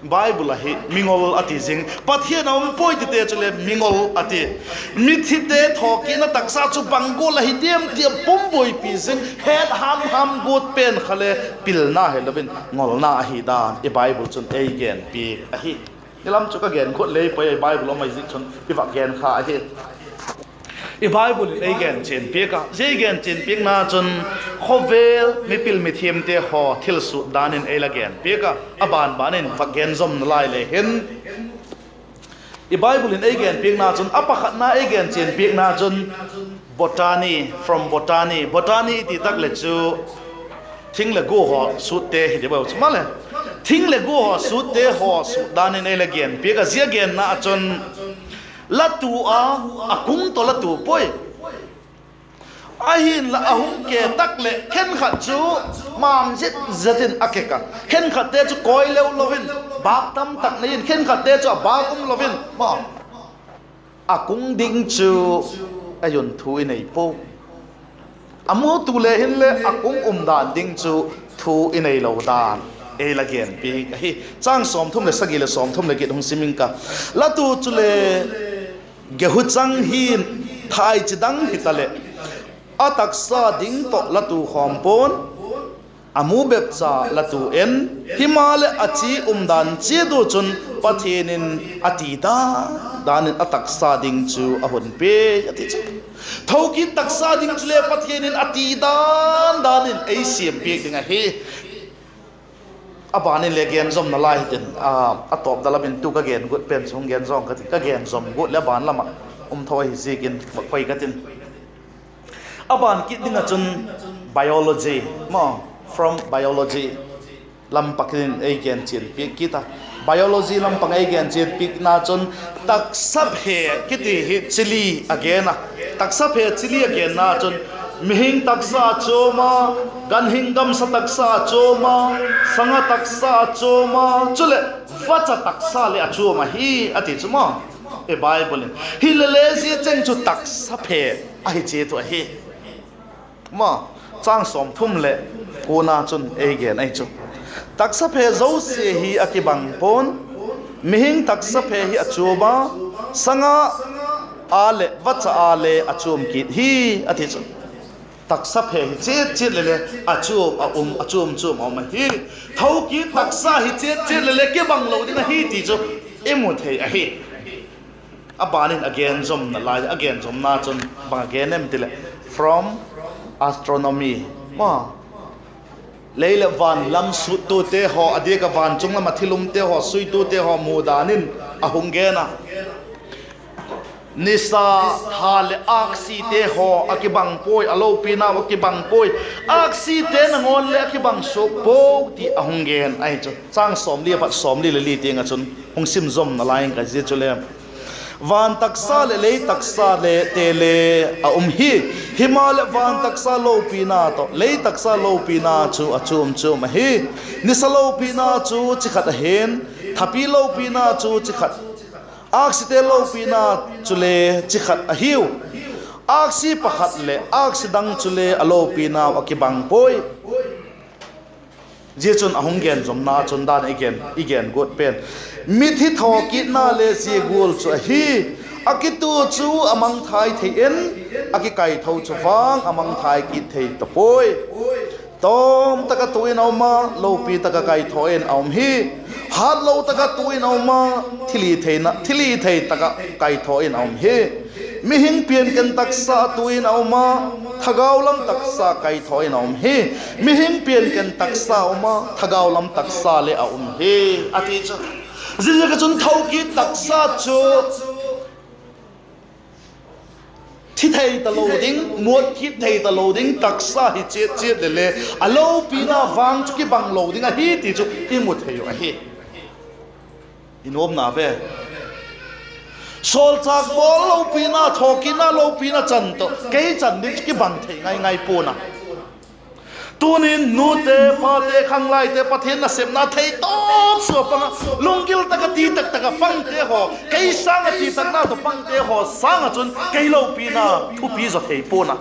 Bible ah hi mingol a ti zing, Pathian a um puai tite chule mingol a ti. Mithite thawkitna taksa chu bang gual ahi diam ti a pum buaipi zing, het ham ham guat pen kha le pilna hilo in ngolna ahi dan i Bible chun ei gen piak ahi. I lam chu ka gen guat lei puai, i Bible um ahi ziak chun i vak gen kha ahi. I Bible in ei gen chian piak a, zia ei gen chian piakna chun khawvel mipil mithiamte haw thil sut dan in ei la gen piak a, a ban ban in vak gen zawm nalai le hin, i Bible in ei gen piakna chun, a pakhatna ei gen chian piakna chun botany, from botany, botany i ti tak leh chu thing leh gua haw sutte hi diu a chu maleh, thing leh gua haw sutte haw sut dan in ei la gen piak a, zia genna ah chun la tu a, a kung tawh la tu puai. Ahinla a hung ke tak leh khenkhat chu mam zet zet in a kek a, khenkhatte chu kawi leu lo in, bâk tam tak nei in, khenkhatte chu a bâk um lo in, ma, a kung ding chu ei un thu i nei puai. A mu tu le hinle a kung umdan ding chu thu i neilo dan ei la gen piak ahi. Chang sawmthum leh sagi leh sawmthum leh giat hung sim ing ka. La tu chule gehuchang hin thaichi dang hitaleh, a taksa ding tawh la tu khawm pua'n, a mu bep cha la tu en, himaleh a chi umdan chiat u chun Pathian in a ti dan dan in a taksa ding chu a hun piak a ti chu. Thokit taksa ding chule Pathian in a ti dan dan in ei siam piak ding ahi. A ban in le gen zawm nalai hitin, a, a tawp da lam in tu ka gen guat pen chu hung gen zawm ka ti, ka gen zawm guat leh a ban lam ah um tho ahi ziakin va khoi ka tin. A ban kit ding ah chun biology, ma, from biology lam pak in ei gen chian piak kit a. Biology lam pang ei gen chian piakna chun taksa phe kiti hi chili a gen a. Taksa phe chili a genna chun mihing taksa a chuam a, ganhing gamsa taksa a chuam a, sanga taksa a chuam a, chuleh vacha taksa leh a chuam ahi a ti chu maw. Bible in. Hilele zia cheng chu taksa phe ahi chiat uh ahi. Ma, chang sawmthum leh kuana chun ei gen ahi chu, taksa phe zosia hi a kibang pua'n, mihing taksa phe hi a chuam a, sanga a leh vacha a le a chuam kit hi, a ti chu. Taksa phe hi chiat chiat leh le a chuam a um, a chuam chuam a um ahi. Thokit taksa hi chiat chiat leh le kibang lo ding ahi ti chu i mu thei ahi. A ban in a gen zomna lai, a gen zomna chun bang a gen em ti leh, from astronomy, ma, lei leh van lam suittute haw, a diak ah van chung lam ah thil umte haw, suitute haw mu dan in a hung gen a. Nisa, tha leh âksite haw a kibang puai, a lopinau a kibang puai, âksite nangawn le a kibang suak puau ti a hung gen ahi chu. Chang sawmli apat sawmli leh li tiang ah chun hung sim zomna lai ing ka zia chu le. Van taksa leh lei taksa le te le a um hi. Himaleh van taksa lopina tawh lei taksa lopina chu a chuam chuam ahi. Nisa lopina chu chi khat ahi'n, thapi lopina chu chi khat, âksite lopina chule chi khat ahiu. Âksi pakhat leh âksi dang chule a lopinau a kibang puai. Zia chun a hung gen zomna chun dan i gen, i gen guat pen, mithi thawkitna le zia gual chu ahi. A kitu chu a mangthai thei in, a kikaitho chu vang a mangthai kit thei ta puai. Tawm tak ah tu in a um a, lopi tak ah kaithaw in a um hi. Hatlo tak ah tu in a um a, thilhithei tak ah kaithaw in a um hi. Mihing pianken taksa tu in a um a, thagau lam taksa kaithaw in a um hi. Mihing pianken taksa a um a, thagau lam taksa le a um hi, a ti chu. Ziaziak ah chun thokit taksa chu thi thei talo ding, muat kit thei talo ding taksa hi chiat chiat leh le, a lopina vang chu kibang lo ding ahi ti chu i mu thei uh ahi. I nuamna ve. Sawlchâk Paul lopina, thawkitna lopina chan tawh kei chan ding chu kibang thei ngai ngai pua'n a. Tunin nute, pate, khanglaite, Pathian nasepna thei tawp sua pang ah, lunggil tak ah ti tak tak ah pangte haw, kei sâng ah ti takna tawh pangte haw sâng ah chun kei lopina thupi zaw thei pua'n a.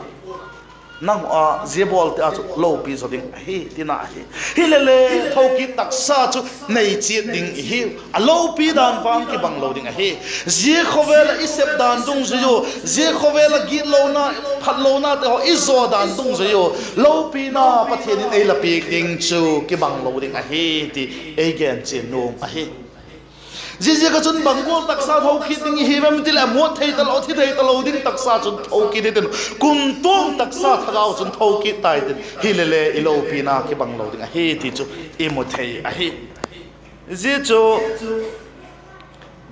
Nang uh a zia bawlte a chu lopi zaw ding ahi tina ahi. Hilele thokit taksa chu nei chiat ding i hiu. A lopi dan vang kibang lo ding ahi. Zia khawvel ah i sep dan dungzui u, zia khawvel ah gitlona, phatlonate haw i zaw dan dungzui u, lopina Pathian in ei la piak ding chu kibang lo ding ahi ti ei gen chian nuam ahi. Ziaziak ah chun bang gual taksa thokit ding i hiu em ti leh, a muat thei talo, thi thei talo ding taksa chun thokit hitin, kumtuang taksa thagau chun thokit tai tin, hilele i lopina kibang lo ding ahi ti chu i mu thei ahi. Zia chu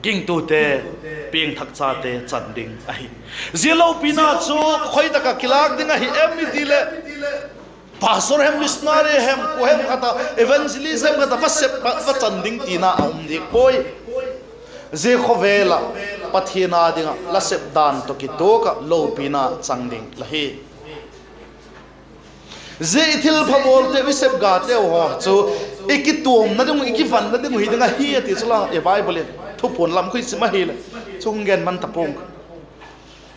gingtute, piangthak chate chan ding ahi. Zia lopina chu khoi tak ah kilâk ding ahi em i ti leh, pastor hem, missionary hem, kua hem khat ah, evangelist hem khat ah va sep, va chan ding tina a um diak puai. Zia khawvel ah Pathian â ding ah la sep dan tawh kituak ah lopina chang ding la hi. Zia i thilpha bawlteu, i sep gateu haw chu i kituamna ding uh, i kivanna ding uh hi ding ahi a ti chu la, i Bible in Thupuan lam khu i sim ahileh, chu hung gen man ta pua'ng.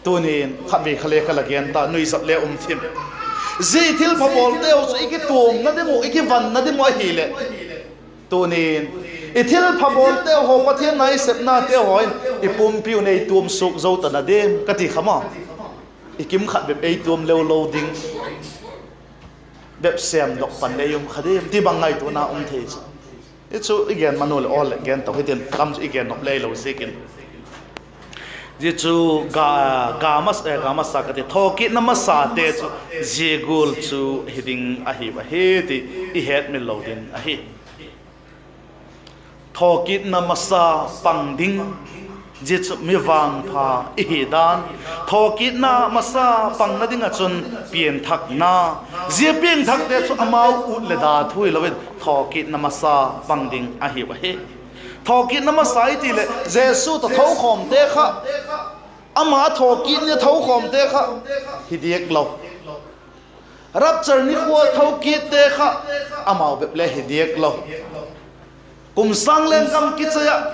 Tunin khatvei kha le ka la gen ta, nuizat le um thim. Zia i thilpha bawlteu chu i kituamna ding uh, i kivanna ding uh ahileh, tunin i thilpha bawlteu haw, Pathian â i sepnateu haw in i pumpi un ei tuam suak zo ta na diam ka ti kha ma. I kim khat bep ei tuam leu lo ding, bep sêmdok pan ei um kha diam ti bang ngaituana um thei chu. I chu i gen man u leh awl leh gen to hitin, kam chu i gen nop le lo ziakin. Zia chu ga, ga masa, eh, ga masa ka ti, thawkitna masate chu zia gual chu hi ding ahiu ahi ti i hetmil lo ding ahi. Thawkitna masa pang ding, zia chu mi vangpha i hi dan. Thawkitna masa pangna ding ah chun pianthakna, zia piangthakte chu amau ut leh da thu hilo in thawkitna masa pang ding ahiu ahi. Thawkitna masa i ti leh Jesu tawh thokhawmte kha, ama thawkit ni a thokhawmte kha hi diak lo. Rapture nikhua thokitte kha amau bep le hi diak lo. Kum sâng lenggam kichai ah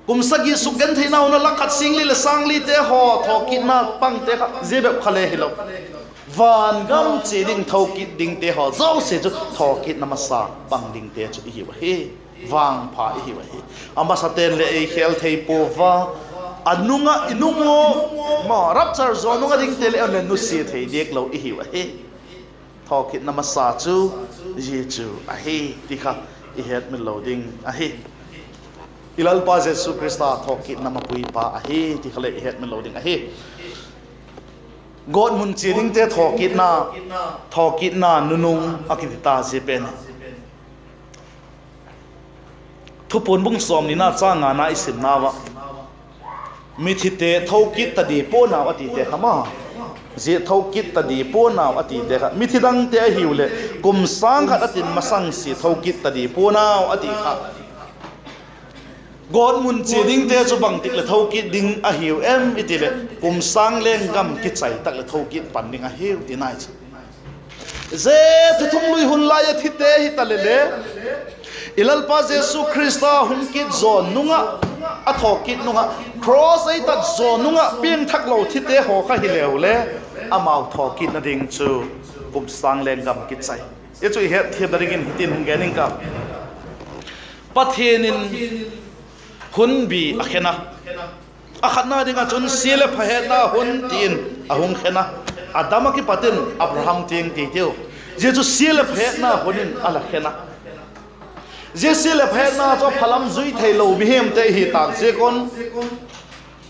Kum sagi sukgentheina hun a lak khat sîng li leh sâng lite haw thawkitna pangte kha zia bep kha le hilo. Van gam chia ding thokit dingte haw zosia chu thawkitna masa pang dingte chu i hiu ahi. Vangpha i hiu ahi. A masate'n leh ei khêl thei pua a, a nung ah i nung u, ma rapture zaw nung ah dingte leh en leh nusia thei diak lo i hiu ahi. Thawkitna masa chu zia chu ahi ti kha i hetmil lo ding ahi. I Lalpa Jesu Khrista thawkitna mapuipa ahi ti kha le i hetmil lo ding ahi. Gawtmun chia dingte thawkitna, thawkitna nunung a kiti ta zia pen Thupuan bung sawmnina châng ngana i simnau ah, mithite thokit ta di puanau a tite kha ma, zia thokit ta di puanau a tite kha mithi dangte ahiu leh kum sâng khat a tin masang sia thokit ta di puanau a ti kha, gawtmun chia dingte chu bangtik leh thokit ding ahiu em i ti leh kum sâng lenggam kichai tak leh thokit pan ding ahiu ti nai chu. Zia thuthunglui hun lai a thite hita leh le, i Lalpa Jesu Khrista hung kit zaw nung ah, a thawkit nung ah, cross ei tat zaw nung ah piangthak lo thite haw kha hileu le, amau thawkitna ding chu kum sâng lenggam kichai. Zia chu i hetthiamna dingin hitin hung gen ing ka. Pathian in hunbi a khen a, a khatna ding ah chun sia leh pha hetna hun ti in a hung khen a. Adam ah kipat in Abraham tiang ti tiu, zia chu sia leh pha hetna hun in a la khen a. Zia sia leh pha hetna chu a pha lam zui theilo mihingte i hi tâk ziak un,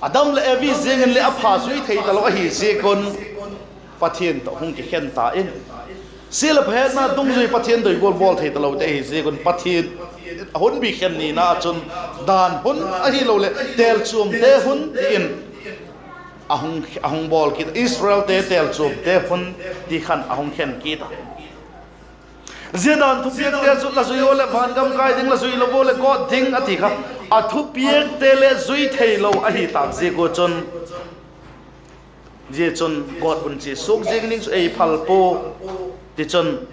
Adam leh Evi ziang in leh a pha zui thei talo ahi ziak un, Pathian tawh hung kikhen ta in, sia leh pha hetna dungzui Pathian doi gual bawl thei talote ahi ziak un Pathian a hunbi khen nina ah chun, dan hun ahiloleh têlchuamte hun ti in a hung bawl kit a, Israelte têlchuamte hun ti khan a hung khen kit a. Zia dan thupiakte chu la zui ua leh van gam kai ding, la zui lo ua leh gawt ding a ti kha, a thupiakte le zui theilo ahi tâk ziak ua chun, zia chun gawtmun chia suak ziang ding chu ei phal pua. Tichun,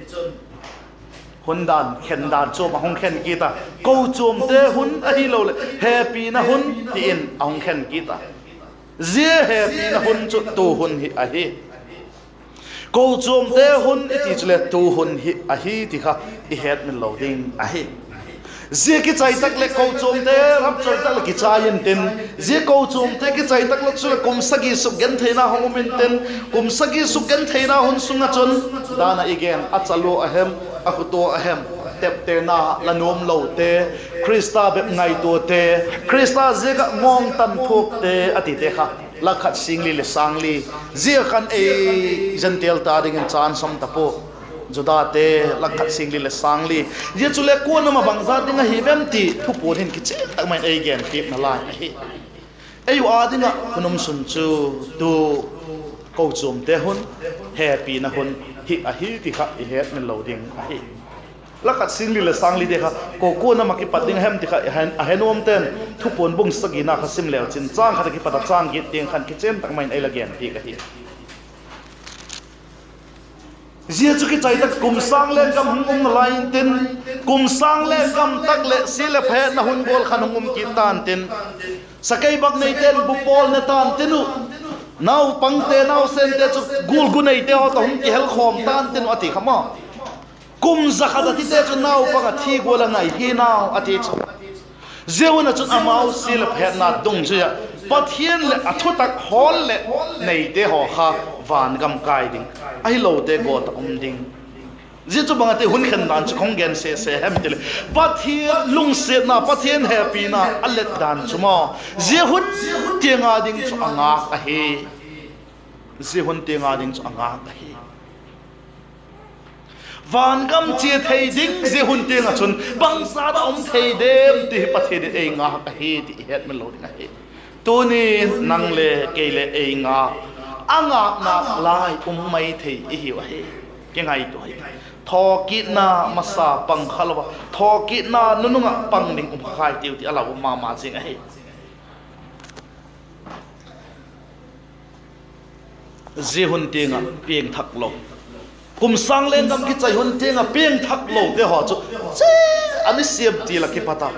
hun dan khen dan chuam a hung khen kit a, kochuamte hun ahiloleh hepina hun ti in a hung khen kit a. Zia hepina hun chu tu hun hi ahi. Kochuamte hun i ti chule tu hun hi ahi ti kha i hetmil lo ding ahi. Zia kichai tak leh kochuamte rapture tak leh kichai intin, zia kochuamte kichai tak leh chule kum sagi sukgentheina hung um intin, kum sagi sukgentheina hun sung ah chun, dan ah i gen a, chalua a hem, a khutua a hem, teptena la nuam lote, Khrista bep ngaituate, Khrista ziak ah ngawngtan thuakte a tite kha, lak khat sîng li leh sâng li, zia khan ei Gentile ta dingin chance um ta pua. Judate, lak khat sîng li leh sâng li. Zia chule kua'n ama bangzat ding ahi vem ti Thupuan hin kichian tak mai in ei genpiakna lai ahi. Ei u â ding ah hun um sun chu tu kochuamte hun, hepina hun hi ahi ti kha i hetmil lo ding ahi. Lak khat sîng li leh sâng lite kha kua'n ama kipat ding a hem ti kha a he nuamte'n Thupuan bung sagina kha sim leu chin, châng khat ah kipat ah châng giat tiang khan kichian tak mai in ei la genpiak ahi. Zia chu kichai tak kum sâng lenggam hung umna lai intin, kum sâng lenggam tak leh sia leh pha hetna hun gual khan hung um kit ta'n tin, sakei bâk neite'n bu pawl ne ta'n tin uh, naupangte nausente chu gul gu neite haw tawh hung kihelkhawm ta'n tin uh a ti kha maw. Kum za khat a tite chu naupang ah thi gual a ngai hi nau a ti chu. Zia hun ah chun amau sia leh pha hetna dungzui ah Pathian leh a thutak hawl leh neite haw kha van gam kai ding, ahilote gawt ah um ding. Zia chu bang a ti hun khen dan chu ka hung gen sese hem ti leh, Pathian lungsiatna, Pathian hepina a let dan chu maw, zia hun tiang a ding chu a ngâk ahi. Zia hun tiang a ding chu a ngâk ahi. Van gam chia thei ding zia hun tiang ah chun bangzat a um thei dem ti hi Pathian in ei ngâk ahi ti i hetmil lo ding ahi. Tuni'n nang le kei le ei ngâk, a ngâkna lai um mai thei i hiu ahi. Kingaitua hi, thawkitna masa pang kha lo a, thawkitna nunung ah pang ding um kha khai tiu ti a lau um ma ma zing ahi. Zia hun tiang ah piangthak lo, kum sâng lenggam kichai hun tiang ah piangthak lote haw chu, che, a mi siam til ah kipat a,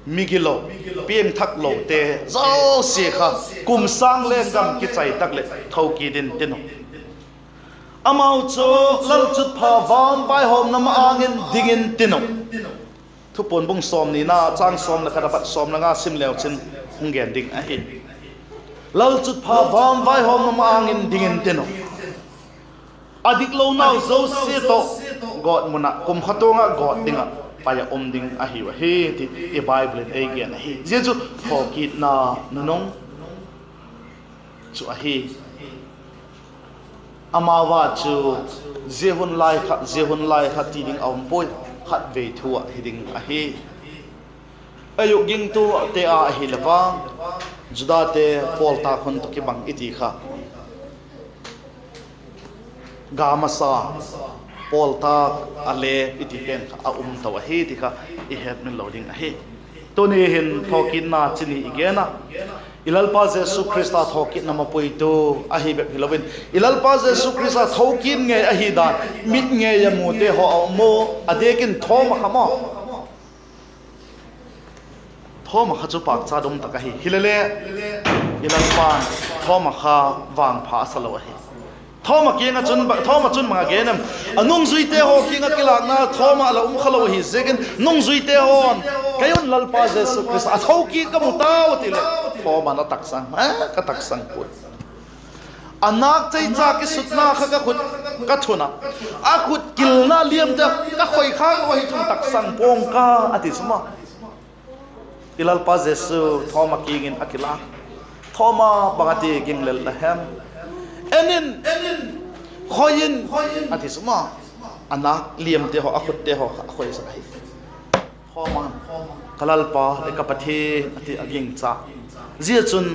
migilo, piangthaklote zosia kha kum sâng lenggam kichai tak leh thokit intin uh. Amau chu lalchutpha vâm vaihawmna ma-âng in ding intin uh. Thupuan bung sawmnina châng sawm leh khat apat sawm leh nga sim leu chin hung gen ding ahi. Lalchutpha vâm vaihawmna ma-âng in ding intin uh. A diklonau zosia tawh gawtmun ah, kumkhatuang ah gawt ding ah pai ah um ding ahiu ahi ti i Bible in ei gen ahi. Zia chu thawkitna nunung chu ahi. Amau a chu zia hun lai kha, zia hun lai kha ti ding a um puai, khatvei thu ah hi ding ahi. Ei uh gingtute a ahile vang, Judate pawltâk hun tawh kibang i ti kha, ga masa, pawltâk a le i ti pen kha a um to ahi ti kha i hetmil lo ding ahi. Tuni hin thawkitna chi ni i gen a, i Lalpa Jesu Khrista thawkitna mapuitu ahi bep hilo in, i Lalpa Jesu Khrista thokit ngei ahi dan mit ngei a mute haw a um u, a diak in Thawma kha maw? Thawma kha chu pâkcha dum tak ahi. Hilele, i Lalpa'n Thawma kha vangpha a sa lo ahi. Thawma kiang ah chun, Thawma chun bang a gen em? A nungzuite haw kiang ah kilâkna Thawma la um kha lo ahi ziakin, nungzuite haw'n, kei un Lalpa Jesu Khrista a thokit ka mu tau, a ti leh, Thawma'n a taksang, a ka taksang puai. A nâk chei cha kisutna kha ka khut, ka thun ah, a khut kilna liamte ka khoi khâk lo ahi chun taksang pua'ng ka, a ti chu maw. I Lalpa Jesu Thawma kiang in a kilâk. Thawma, bang a ti ging lel la hem? En in, khoi in, a ti chu maw. A nâk liamte haw, a khutte haw kha a khoisak ahi. Thawma'n, ka Lalpa leh ka Pathian, a ti a gingcha. Zia chun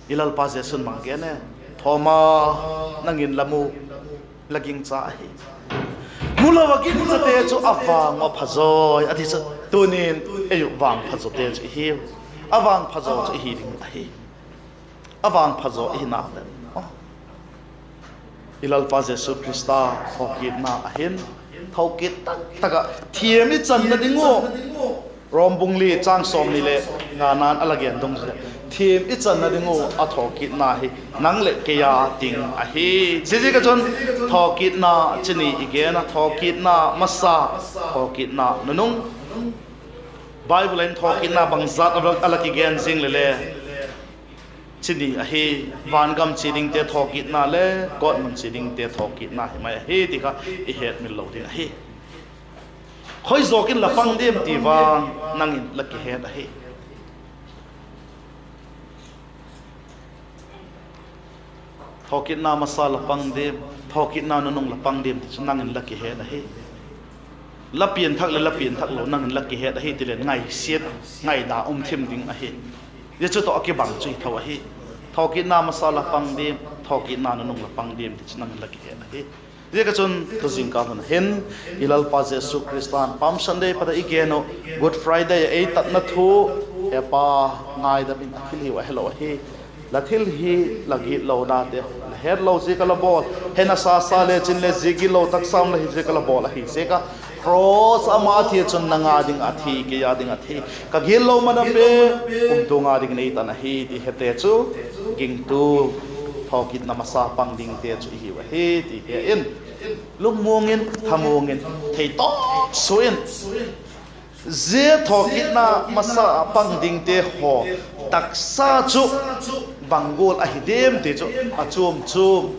i Lalpa Jesu'n bang a gen e? Thawma, nang in la mu, la gingcha ahi. Mu lo a gingchate chu a vang uh a phazaw, a ti chu. Tuni'n ei uh vangphazawte chu i hiu. A vangphazaw chu i hi ding ahi. A vangphazaw i hi nak leh, i Lalpa Jesu Khrista thokitna a hin, thokit tak tak ah thiam i channa ding uh, Rom bung li châng sawmni leh ngana'n a la gen dungzui leh, thiam i channa ding uh a thokitna hi nang leh kei a ding ahi. Ziaziak ah chun thokitna chi ni i gen a, thokitna masa, thokitna nunung. Bible in thokitna bangzat a la kigen zing leh le, chi ni ahi. Vangam chia dingte thokitna le gawtmun chia dingte thokitna hi mai ahi ti kha i hetmil lo ding ahi. Khoi zawk in la pang diam ti vang nang in la kihet ahi. Thokitna masa la pang diam, thokitna nunung la pang diam ti chu nang in la kihet ahi. La pianthak leh la pianthak lo nang in la kihet ahi ti leh ngaisiat, ngaida um thim ding ahi. Zia chu tawh a kibang chu hi tho ahi. Thokitna masa la pang diam, thokitna nunung la pang diam ti chu nang in la kihet ahi. Ziak ah chun tu zingkal hun hin i Lalpa Jesu Khrista'n Palm Sunday pat a i gen uh, Good Friday a ei tatna thu, He Pa, ngaidam in, a thilhiu a helo ahi. La thilhi, la gitlonate, la hetlo ziak a la bawl, he nasa sa le chin leh zia gitlo taksa um la hi ziak a la bawl ahi ziak a, cross ama a thi chun nang a ding a thi, kei a ding a thi, ka gitlo man a pe, kumtuang a dingin ei tan ahi ti hete chu gingtu, thokitna masa pang dingte chu i hiu ahi ti he in, lungmuang in, thamuang in, theitawp sua in, zia thokitna masa pang dingte haw taksa chu bang gual ahi diam ti chu a chuam chuam,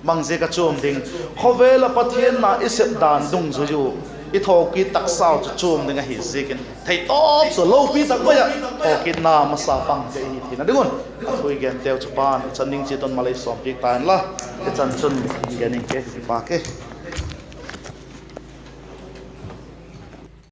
bang ziak a chuam ding, khawvel ah Pathian na i sep dan dungzui u, i thokit taksau chu chuam ding ahi ziakin theitawp sua lopi tak mai ah thokitna masa pangte i hi theina ding un a thu i genteu chu Pa'n i chan ding chiat un mal ei sawmpiak ta inla, i chan chun gen ing ke, kipâk e.